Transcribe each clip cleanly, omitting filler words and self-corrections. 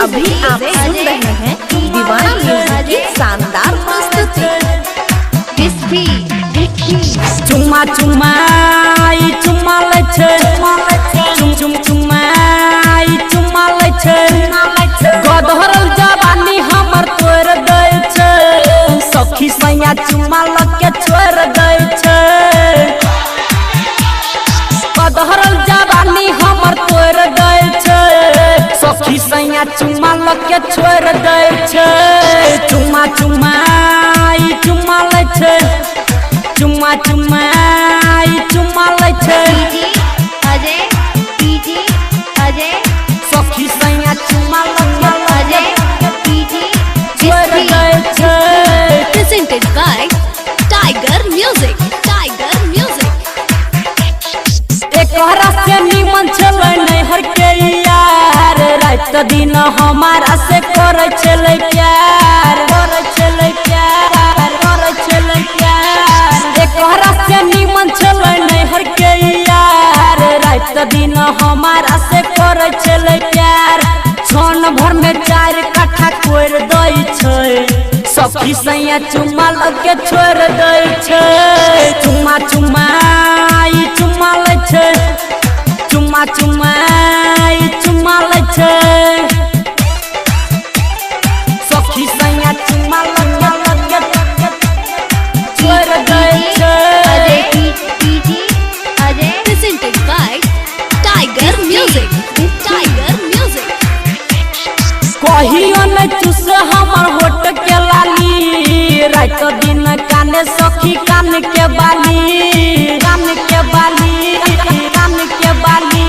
अभी आप सुन रहे हैं दीवाना म्यूजिक की शानदार प्रस्तुति। चुम्मा चुम्मा ई चुम्मा लै छै, चुम चुम चुम्मा ई चुम्मा लै छै। गदहरल जवानी हमर तोड़ दै छै, सखी सैया चुम्मा लग के छोड़ दै छै। गदहरल जवानी हमर तोड़ दै छै, सखी सैया चुम्मा लग के छोड़ दै छै। चुम्मा चुम्मा ई चुम्मा लै छै, चुम्मा चुम्मा ई चुम्मा लै छै। अजय पीजी अजय सखी सैया चुम्मा लग अजय पीजी छोड़ दै छै। Presented by Tiger Music. Tiger Music. एकरा से निमन छलै नैहर के यार, रात दिन हमारा से करै छलै प्यार, करै छलै प्यार, करै छलै प्यार। एकरा से निमन छलै नैहर के यार, रात दिन हमारा से करै छलै प्यार। क्षण भर में 4 कट्ठा कोरि दै छै, सखी सैया चुम्मा लग के छोड़ दै छै। चुम्मा चुम्मा ई चुम्मा लै छै, चुम्मा चुम्मा ई चुम्मा लै छै। सखी सैया चुम्मा लग के छोड़ दै छै। Ajay PG Ajay. Presented by Tiger Music. Tiger Music. कहियो न चूस हमर होठ के लाली, रात दिन काने सखी कान के बाली, कान के बाली, कान के बाली।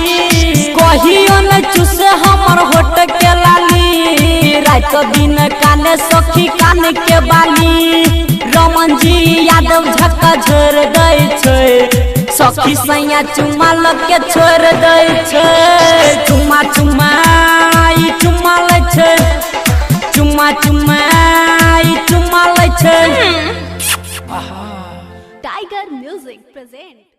कहियो न चूस हमर होठ के लाली, रात दिन काने सखी कान के बाली। रमन जी यादव झक्का झोर दै छै, सखी सैया चुम्मा लग के छोड़ दै छै। चुम्मा चुम्मा ई चुम्मा लै छै, चुम्मा चुम्मा ई चुम्मा लै छै। Tiger Music present.